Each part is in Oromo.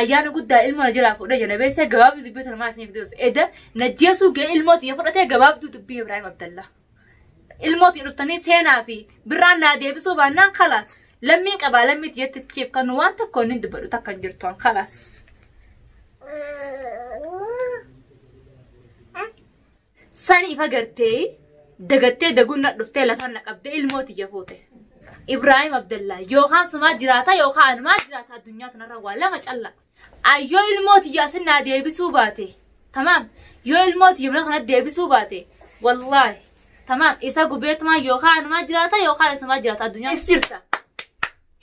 Ayyaana guddaa ilmoo na jalaa fuudhee jala beessee gabaabduu dubbii tolmaa isiniif dhufe. Eda najjeesuu ga'e ilmoo tiyya fudhatee gabaabduu dubbii Ibraahim Abdallaa. Ilmoo tiyya dhuftanii seenaa fi birraan naa deebisuu baannaan kalaas. Lammiin qabaa lammii tiyyatti chiif kan waan tokko inni dubbadhu takka hin jirtu kalaas. Sani ifa gartee dagattee daguun na dhuftee lafa na qabdee ilmoo tiyya fuute. Ibraahim Abdallaa yookaan sumaa jiraata yookaan anumaa jiraata addunyaa kanarra waa lama calla. Ayyoo ilmoo tiyya asin naa deebisuu baate. Tamaam yoo ilmoo tiyya mana kana deebisuu baate wallaahi tamaam isa gubeetumaa yookaan anumaa jiraata yookaan isumaa jiraata addunyaa eessa jirta.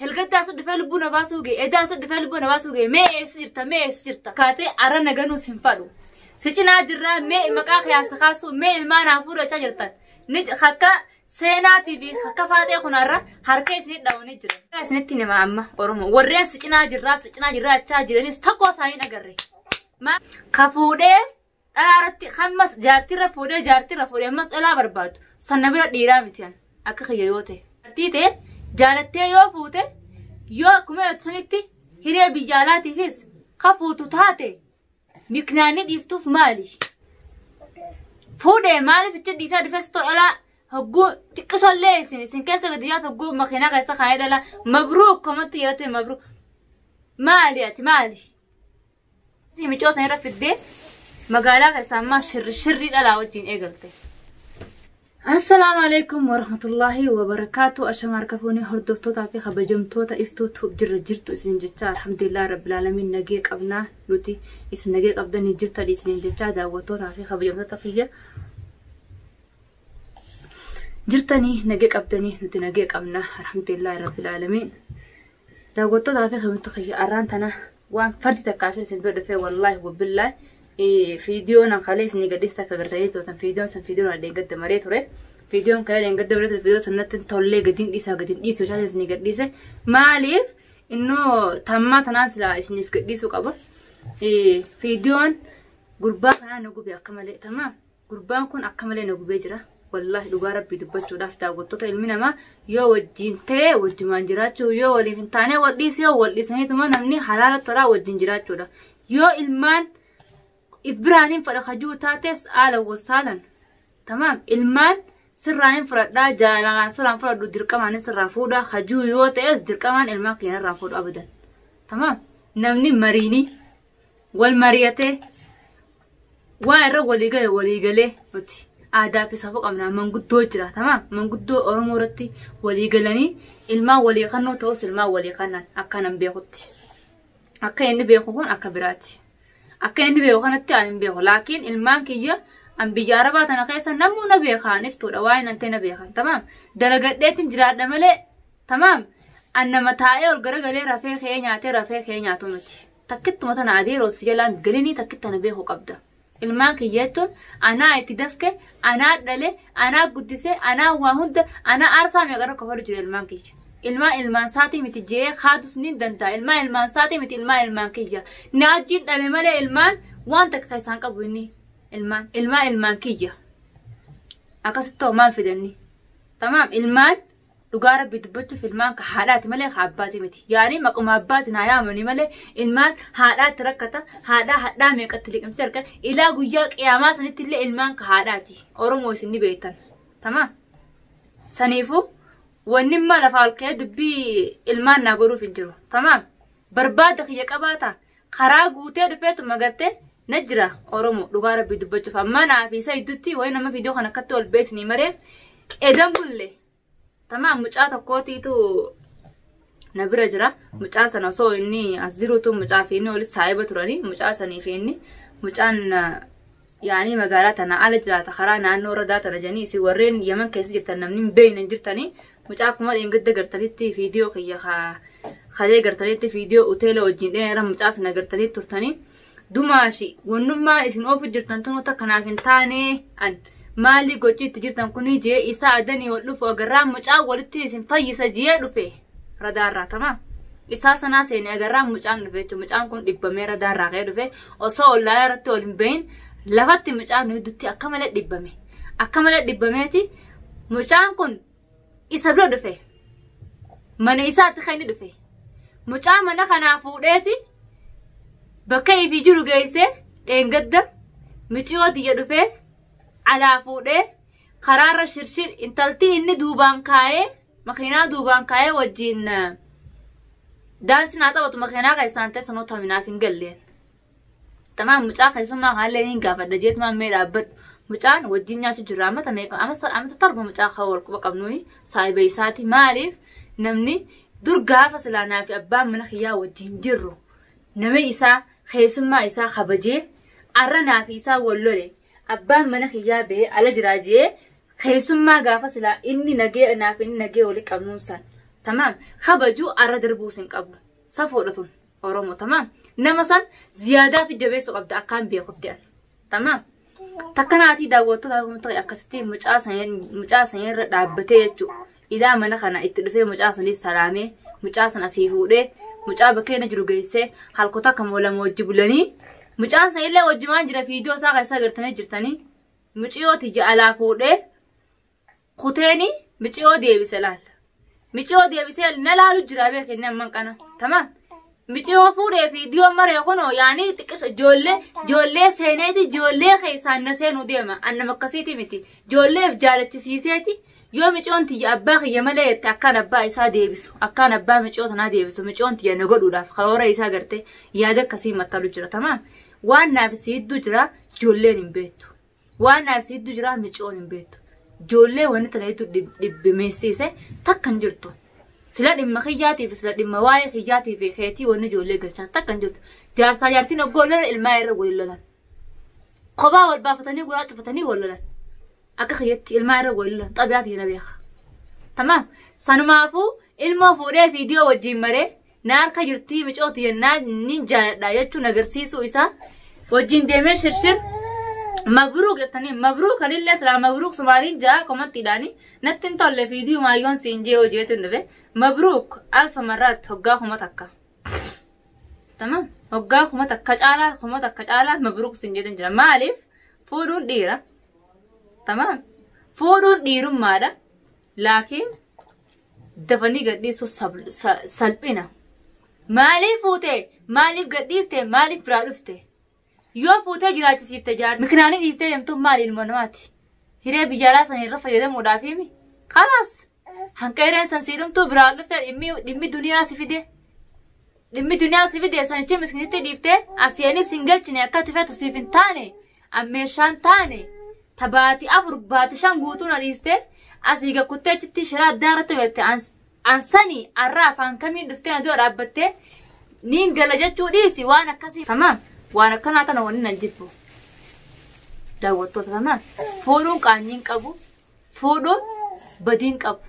Helgaddaa as dhufee lubbuu na baasuu ga'e edaa as dhufee lubbuu na baasuu ga'e mee eessa jirta mee eessa jirta. Kaatee arra naganuus hin fadhu. Si cinaa jirraa mee maqaa kiyaasa kaasuu mee ilmaan haa fuudhachaa jirtan. Ni akka seenaatii fi akka faaxee kunarra harka isinii dha'uun jira. Isinitti hima amma Oromoo warreen si cinaa jirraa si cinaa jirraa jechaa jiranis tokko isaanii hin agarre. Ka fuudhee dhalaa irratti hammas jaartiirra fuudhee jaartiirra fuudhee ammas dhalaa barbaadu sana bira dhiiraa miti an akka kiyya yoo ta'e. Jaartii ta'e jaalattee yoo fuute yoo akkuma jettu sanitti hiree biyya alaatiifis ka fuutu taate miknaanni dhiiftuuf maali? Fuudhee maaliif ichi dhiisaa dhufes too dhalaa hogguu xiqqisollee isin isin keessa gadi yaatu hogguu makiinaa keessa kaa'ee dhalaa mabruuk komatti jedhate mabruuk maali ati maali? Micoo san irra fiddee magaalaa keessa ammaa shirri shirrii dhalaa wajjin eegalte. Assalaamu alaikum warahmatullaahi wabarakaatu. Ashama harka fuunee hordoftootaa fi kabajamtoota iftuu tuub jirra jirtu isin jecha alhamdulillah rabbil aalamiin nagee qabnaa nuti isin nagee qabdanii jirtan isin jecha daawwattootaa fi kabajamtoota kiyya jirtanii nagee qabdanii nuti nagee qabna alhamdulillah rabbil aalamiin. Daawwattootaa fi kabajamtoota kiyya arraan tana waan fardi takkaa fi isin bira dhufee wallaahi wabillaahi fiidiyoon kalee isin gadhiis takka gartanii turtan fiidiyoon san fiidiyoon adeeggadda maree ture. Fiidiyoon kalee adeeggadda maree ture fiidiyoo sanatti tollee gadiin dhiisaa gadiin dhiisuu isaa isin gadhiise maaliif innoo tammaa tanaan silaa isiniif gadhiisuu qaba. Fiidiyoon gurbaa kanaa nu gube akka malee tamaam gurbaan kun akka malee nu gubee jira. Wallaahi dhugaa rabbii dubbachuudhaaf daawwattoota ilmi namaa yoo wajjin ta'e wajjumaan jiraachuu yoo waliif hin taane wal dhiise yoo wal dhiisaniituma namni halaala tolaa wajjin jiraachuudha. Yoo ilmaan if biraaniin fadha kajuu taates haala wasaalan tamaam ilmaan sirraa hin fudhadhaa jaalalaan sirraan fudhadhu dirqamaan sirraa fuudha kajuu yoo ta'es dirqamaan ilmaan keenyarraa fuudhu abadan. Tamaam namni mariinii wal mari'atee waa irra walii gale walii galee nuti. Aadaa fi safuu qabna manguddoo jira tamaam manguddoo Oromoo irratti walii galanii ilmaan walii kannoo ta'us ilmaan walii kannan akka nan beekutti. Akka inni beeku kun akka biraati. Akka inni beeku kanatti ani hin beeku laakiin ilmaan kiyya an biyya arabaa tana keessa namuu na beekan iftuudha waa'ee nan ta'e na beekan tamaam dalagadheetiin jiraadha malee tamaam an nama taa'ee ol garagalee rafee kee nyaatee rafee kee nyaatu miti. Takkittuma tana adeeroo si jalaan galinii takkitta na beeku qabda. Ilmaan kiyya jechuun anaa itti dafke, anaa dhale, anaa guddise, anaa waa hunda, anaa aarsaa meeqa irra kafalu jira ilmaan kiyya. Ilmaan ilmaan saatii miti jee kaadus ni danda'a. Ilmaan ilmaan saatii miti ilmaan ilmaan kiyya. Naajjiin dhale malee ilmaan waan takka kan isaan qabu inni ilmaan ilmaan ilmaan kiyya. Akkasitti hoo maal fidanni? Tamaam ilmaan dhugaa rabbii dubbachuuf ilmaan ka haadhaati malee ka abbaati miti. Yaani maquma abbaati naa yaamanii malee ilmaan haadhaatti rakkata haadhaa hadhaa meeqatti liqimsee harka ilaa guyyaa qiyaamaa sanitti illee ilmaan ka haadhaati. Oromoo isin ni beektan. Tamaam. Saniifuu wanni immoo lafaa ol ka'ee dubbii ilmaan naa godhuuf hin jiru. Tamaam. Barbaada kiyya qabaata. Karaa guutee dhufeetu magartee na jira Oromoo dhugaa rabbii dubbachuuf amma naa fi isa gidduutti wayi nama viidiyoo kana akkatti ol beesnii mareef edan bulle. Tamaam mucaa tokkootiitu na bira jira. Mucaa sana osoo inni as jirutu mucaa fi inni walitti saahiba turanii mucaa sanii fi inni mucaan yaanii magaalaa tana ala jiraata karaa naannoo radaa tana jedhanii isin warreen Yaman keessa jirtan namni hin beekne hin jirtanii mucaa akkuma dheengadda gartanitti viidiyoo kiyya kalee gartanitti viidiyoo hoteela wajjin dheera mucaa sana gartanii turtanii dumaashi wannummaa isin oofu jirtan tun takka naaf hin taane an maali gochi itti jirtan kuni jee isaa adanii ol dhufu agarraa mucaa walitti isin fayyisa jee dhufe radaarraa tamaam. Isaa sanaa seenee agarraa mucaan dhufe jechuudha. Mucaan kun dhibbamee radaarraa ka'ee dhufe osoo ollaa irratti ol hin bahin lafatti mucaan nu gidduutti akka malee dhibbame. Akka malee dhibbameeti mucaan kun isa bira dhufe. Mana isaatti kan inni dhufe. Mucaa mana kanaa fuudheeti Bakka ifii jiru geessee dheengadda miciyoo tiyya dhufee alaa fuudhee karaarra shirshir intaltii inni duubaan kaayee makiinaa duubaan kaayee wajjin daansii naa taphatu makiinaa keessaan ta'e sanoota minaaf hin galleen. Tamaan mucaa keessummaa kanallee niin gaafadha jeetumaan mee dhaabbadhu. Mucaan wajjin nyaachuu jira amata meeqa amata 7 mucaa kan wal quba qabnuuni saahiba isaati maaliif namni dur gaafa silaa naa fi abbaan mana kiyyaa wajjin jirru nama isaa keessummaa isaa kabajee arra naa fi isaa wal lole abbaan mana kiyyaa ba'ee ala jiraa jee keessummaa gaafa silaa inni nagee naa fi inni nagee wali qabnuun san tamaam kabajuu arra darbuus hin qabu safuudha tun Oromoo tamaam nama san ziyaadaa fi jabeessuu qabda akkaan beekutti an tamaam. Takka naatii daawwattoota ta'e akkasitti mucaa sanii irra dhaabbatee jechuudha. Idaa mana kana itti dhufee mucaa sanii salaamee mucaa sana asii fuudhee mucaa bakka inni jiru geessee halkota akka lama wajji bulanii mucaan sana illee wajjimaan jira viidiyoo isaa keessa agartanii jirtanii muciyoo tiyya alaa fuudhee kuteeni miciyoo deebise laalla. Miciyoo deebisee na laalu jira beekinni amman kana. Tamaam. Miciyoo fuudhee viidiyoo maree kunoo yaanii xiqqisha ijoollee ijoollee seeneeti ijoollee keessaan na seenuu deema. Annam akkasiiti miti. Ijoolleef jaalachisiiseeti yoo miciyoon tiyya abbaa kiyya malee jette akkaan abbaa isaa deebisu akkaan abbaa miciyoo tanaa deebisu miciyoon tiyya na godhuudhaaf karoora isaa garte yaada akkasii maxxalu jira. Tamaam. Waan naaf si hedduu jira ijoolleen hin beektu. Waan naaf si hedduu jira miciyoon hin beektu. Ijoollee wanni tana hedduu dhibbimeessiise takka hin jirtu. Sila dhimma kiyyaatiif sila dhimma waa'ee kiyyaatiif keetii wanni ijoollee galchaa takka hin jirtu. Jaarsaa jaartiin oggoo lolan ilmaa irra waliin lolan. Kophaa wal baafatanii guyyaa cufatanii wal lolan. Akka kiyyatti ilmaa irra waliin lolan xabiyaa na beeka. Tamaam. Sanumaafuu ilmoo fuudhee viidiyoo wajjin maree na harka jirtii micooti jennaa ni jaaladha jechuun agarsiisuu isaa wajjin deemee shirshir mabruuk jettanii mabruuk kanillee silaa mabruuk sumaaliin ja'a komattiidhaani natti hin tolle viidiyoo maayyoon siin jee hojiitu dhufe mabruuk alfa marraatti hoggaa 1000. Tamaam. Hoggaa 1000 caalaa 1000 caalaa mabruuk siin jeetu jira maaliif fuudhuun dhiira. Tamaam. Fuudhuun dhiirummaadha. Laakiin dafanii gadhiisuu salphina. Maaliif fuutee? Maaliif gadhiiftee? Maaliif biraa dhufte? Yoo fuutee jiraachisiifte jaar mikinaanii dhiiftee deemtuun maali ilma namaati? Hiree biyyaalaa sana irra fayyadamuudhaaf himi? Kalaas hanqa hireen san sii dhumtuu biraa dhufte dhimmi duniyaa si fide. Dhimmi duniyaa si fide sanichi miskinitti dhiiftee aseenis hin galchine akka ati feetu siif hin taane ammeeshaan taane tabaati 4 baati 5 guutuu na dhiiste asii gakkuttee achitti shiraa addaa irratti hojjette ansanii arraa afaan kamiin dhuftee na dura dhaabbattee niin gala jechuu dhiisi waan akkasii. Tamaam. Waan akkanaa tana wanni nan jibbu. Daawwattoota tamaam. Fuudhuun qaanyiin qabu. Fuudhuun badiin qabu.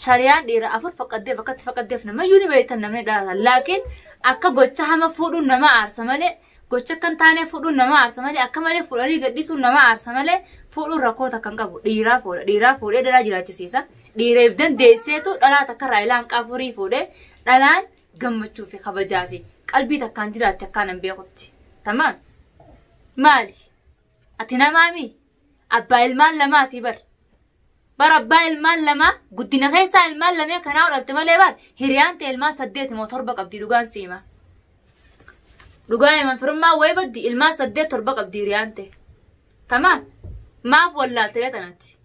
Shariyaan dhiira 4 faqaddeef akkatti faqaddeef namayyuu ni beektan namni dhalatan. Laakiin akka gocha hama fuudhuun nama aarsa malee gocha akka hin taane fuudhuun nama aarsa malee akka malee fuudhanii gadhiisuun nama aarsa malee fuudhuun rakkoo takka hin qabu. Dhiiraa fuudha. Dhiiraa fuudhee dhalaa jiraachisiisa. Dhiireef dandeesseetu dhalaa takka irraa ilaan qaafurii fuudhee dhalaan gammachuu fi kabajaa fi qalbii takkaan jiraatte akkaan hin beekutti. Tamaam. Maali? Ati namaami? Abbaa ilmaan lamaati bar. Bar abbaa ilmaan lamaa guddina keessaa ilmaan lamee kanaa dhalte malee bar hiriyaan ta'e ilmaan 8 moo 7 qabdi dhugaan siima. Dhugaan himan firummaa wayii baddi ilmaan 8 7 qabdi hiriyaan ta'e. Tamaam. Maaf wallaaltee tanatti?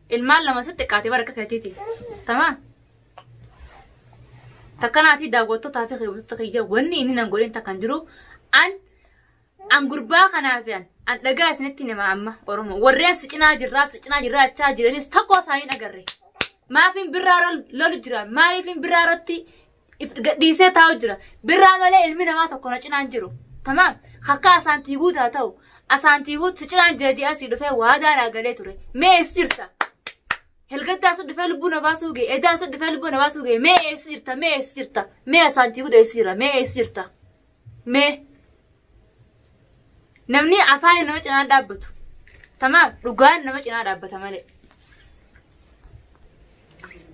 Ilmaan lama sitti xiqqaate bar akka keetiiti. Tamaam. Takkanaatii daawwattootaa fi hiriyoota kiyya wanni inni nan godhin takkan jiru an gurbaa kanaaf an dhagaa isinitti hima amma Oromoo warreen si cinaa jirraa si cinaa jirraa jechaa jiranis tokko isaanii hin agarre. Maafin birraa lolu jira maaliifin birraa irratti gadhiisee taa'u jira birraa malee ilmi namaa tokko na cinaan jiru. Tamaam. Akka asaantii guutaa ta'u asaantii guutu si cinaan jira ji'a asii dhufee waadaa naa galee ture mee eessa jirta? Helgaddaa asi dhufee lubbuu na baasuu ga'e edaa asi dhufee lubbuu na baasuu ga'e mee eessa jirta mee eessa jirta mee asaantii guutaa eessa jira mee eessa jirta mee namni afaan nama cinaa dhaabbatu. Tamaam. Dhugaan nama cinaa dhaabbata malee.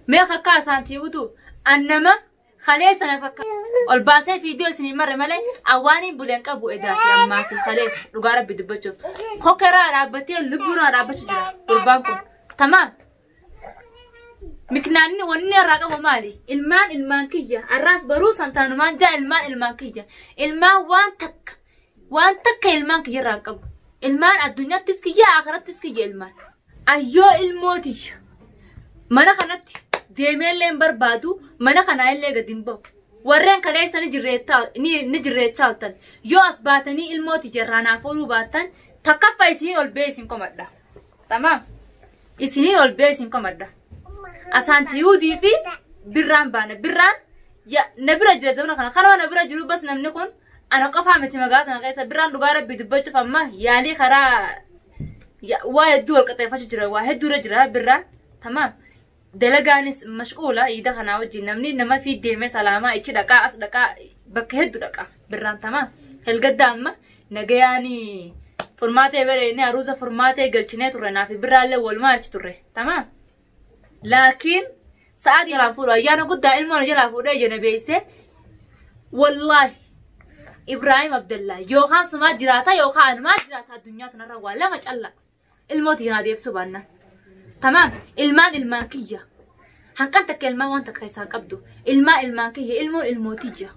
Mee akka asaantii guutuu an nama kaleessa na fakkaata. Ol baasee viidiyoo isinii marre malee awwaaniin buleen qabu edaa fi ammaa fi kaleessa dhugaa rabbi dubbachuuf. Kokeraa dhaabbatee lubbuu naa dhaabbachuu jira gurbaan kun. Tamaam. Miknaanni wanni irraa qabu maali? Ilmaan ilmaan kiyya. Arraas baruu santaanumaan jaa ilmaan ilmaan kiyya. Ilmaan waan takka waan takka ilmaan kiyya irraa hin qabu. Ilmaan addunyaattis kiyya akhirattis kiyya ilmaan. Ayyoo ilmootiyya. Mana kanatti deemeellee hin barbaadu mana kanaa illee gadi hin bahu. Warreen kaleessa ni jirreechaa oltan. Yoo as baatanii ilmootiyya irraa naaf ooluu baattan takkaffaa isinii ol bee isin komadha. Tamaam. Isinii ol bee isin komadha. Asaanti Yuudii fi birraan baana. Birraan na bira jira zamana kana. Kanuma na bira jiru bas namni kun ana qofaa miti magaalaa kana keessa birraan dhugaa rabbii dubbachuuf amma yaalii karaa waa hedduu wal qaxeeffachuu jira. Waa hedduu irra jira birraan. Tamaam. Dalagaanis mashquula iida kanaa wajjin namni nama fi deemee salaamaa ichi dhaqaa as dhaqaa bakka hedduu dhaqaa birraan tamaam. Helgadda amma nagayaanii furmaatee bareednee aruuza furmaatee galchinee turre naaf birraallee walumaa achi turre tamaam. Laakiin sa'aa jalaa fuudhu ayyaana guddaa ilmoon jalaa fuudhee ija beeksee wallaahi Ibraahim Abdallaa yookaan sumaa jiraata yookaan anumaa jiraata addunyaa kanarra waa lama calla ilmooti kanaa deebisuu baannaan. Tamaam ilmaan ilmaan kiyya hanqan takka ilmaan waan takka isaan qabdu ilmaan ilmaan kiyya ilmoon ilmootiyya.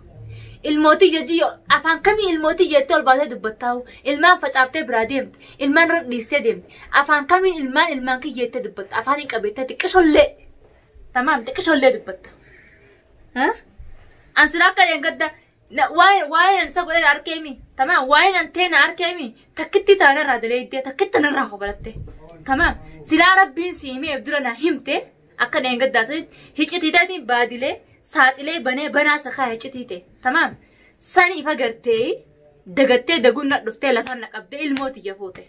Ilmootiyya jiyyo afaan kamii ilmootiyya jettee ol baatee dubbattaa'u ilmaan facaaftee biraa deemte ilmaan irra dhiistee deemte afaan kamii ilmaan ilmaan kiyya jettee dubbatta afaan hin qabeettee xiqqishollee tamaam xiqqishollee dubbatta. An sila akka dheengadda waa'ee isa godhee arkeemi tamaam waa'een anteena arkeemi takkitti taanarraa daleeddee takkitti tanarraa kobalatte tamaam silaa rabbiin si himee dura na himte akka dheengaddaa sanitti hiccitii ta'eetiin baadilee saaxilee banee banaa sakaa hiccitii ta'e tamaam sani ifa gartee dagattee daguun na dhuftee lafaan na qabdee ilmooti jafuute.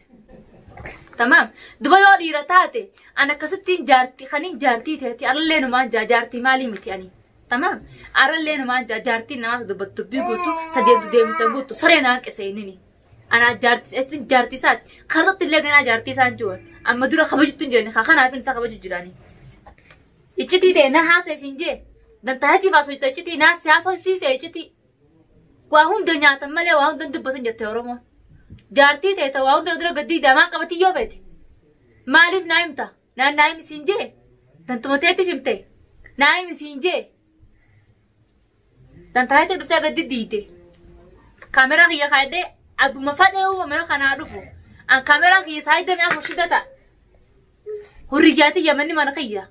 Tamaam duba yoo dhiira taate an akkasittiin jaartii kaniin jaartii ta'etti arallee numaan jaa jaartii maalii miti ani. Tamaam arallee numaan jaa jaartiin namaas dubbattu dubbii guutu tadeemtu deemsa guutu saree naan qiseenini. Anaa jaartii isaati karratti illee ganaa jaartii isaan jiran amma dura kabajuttu hin jirani kanaaf isa kabaju jirani. Iccitii ta'e na haasa isin jee dantaatiif haasofta iccitii naa siyaasa siisee iccitii. Waa hunda nyaatan malee waa hunda dubbatan jette Oromoon. Jaartii ta'e waa hunda dura gaddii daamaan qabatii yoo feete. Maaliif naa himta? Naan naa himi siin jee? Dantumateetiif himte? Naa himi siin jee? Dantaatee dhuftee gaddi diite. Kaameraa kiyya kaadhee abbuma fadhee uumame kanaa dhufu. An kaameraa kiyya saa hidhamee afur shida ta'a. Hurriyyaatii yamanni mana kiyya.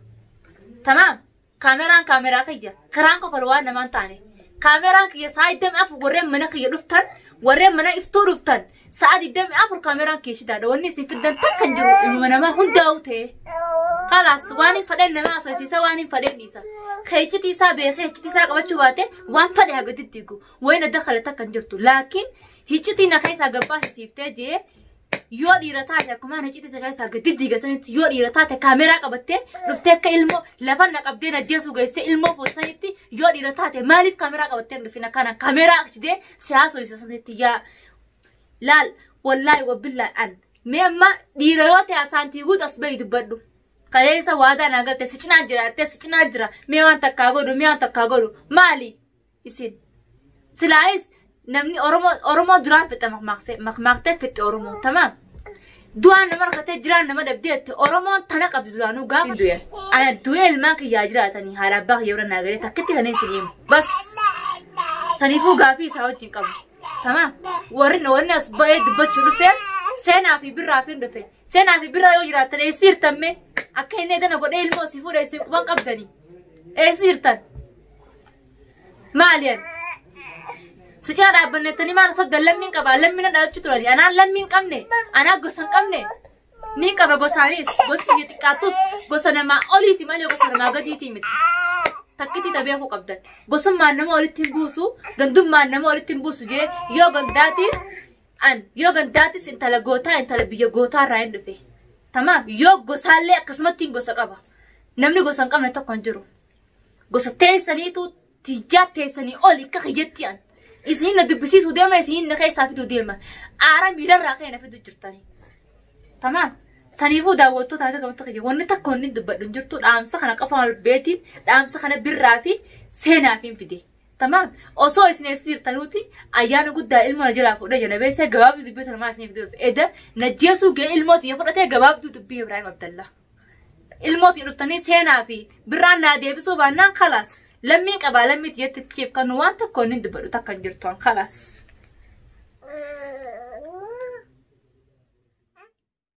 Tamaam. Kaameraan kaameraa kiyya. Karaan kofal waan namaan taane. Kaameraan kiyya sa'a 24 warreen mana kiyya dhuftan warreen mana iftuu dhuftan sa'a 24 kaameraan kiyya shidaadha. Wanni isin fiddan takka hin jiru ilma namaa hundaa'u ta'e. Kalaas waan hin fadheen nama haasofsiisa waan hin fadheen dhiisa. Keecitii isaa beekee hiccitii isaa qabachuu baate waan fadhe hagatitti hiiku. Wayin adda kale takka hin jirtu. Laakiin hiccitii na keessaa gabbaasisiiftee jee yoo dhiira taate akkuma hiccitii isa keessaa gadi diigasanitti yoo dhiira taate kaameraa qabattee dhuftee akka ilmoo lafa na qabdee na jeesuu geessee ilmoo foosanitti yoo dhiira taate maaliif kaameraa qabattee hin dhufin akkana kaameraa fidee siyaasa sanitti yaa laal wallaahi wabbillaa an mee amma dhiira yoo ta'e asaantii guutu as bahi dubbadhu. Kaleessa waadaa naa galte si cinaa jira jettee si cinaa jira mee waan takkaa godhu mee waan takkaa godhu maali isin silaayis namni Oromoo duraan fixe makmaaktee fixe Oromoo tamaam. Du'aan nama rakkatee jiraan nama dhabdeetti Oromoon tana qabdi duraanuu gaafa du'e. Ana du'ee ilmaan kiyyaa jiraatanii haadha abbaa kiyya bira naa galee takkitti sanii isin himu. Bas saniifuu gaafii isaa wajjin qabu. Tamaam warri wanni as ba'ee dubbachuu dhufee seenaa fi birraa fi dhufe. Seenaa fi birraa yoo jiraattan eessi hirtamme akka inni edana godhee ilmoo si fuudhee isin quban qabdanii. Eessi hirtan? Maaliyan? Si cinaa dhaabbannettanii maal sobdan lammiin qabaa lammiin dhalachuu turani anaan lammiin qabne anaa gosa hin qabne niin qaba gosaanis gosi kiyya xiqqaattus gosa namaa oliiti malee gosa namaa gadiiti miti. Takkitti tabeekuu qabdan gosummaan nama olitti hin buusu gandummaan nama olitti hin buusu jee yoo gandaatis an yoo gandaatis intala gootaa intala biyya gootaa irraa hin dhufe. Tamaam yoo gosaallee akkasumatti hin gosa qaba namni gosa hin qabne tokko hin jiru. Gosa teessaniitu tijjaa teessanii oli akka kiyyatti an. Isin na dubbisiisuu deema isin na keessaa fiduu deema. Aara miilarraa ka'e na fiduu jirtani. Tamaam. Saniifuu daawwattoota fi qabatoota kiyya wanni takka wanni dubbadhu hin jirtu dhaamsa kana qofa beetiin dhaamsa kana birraa fi seenaa fi fide. Tamaam. Osoo isin eessa jirtanuuti ayyaana guddaa ilmoo na jalaa fuudhee jala beessee gabaabduu dubbii tana isin fiduu. Eda na jeesuu ga'ee ilmoo xiyya fudhatee gabaabduu dubbii Ibraahim Abdallaa. Ilmootii dhuftanii seenaa fi birraan naa deebisuu baannaan kalaas. Lammiin qabaa, lammiitti jetti chiif kan waan tokko inni dubbadhu takka hin jirtu kalaas.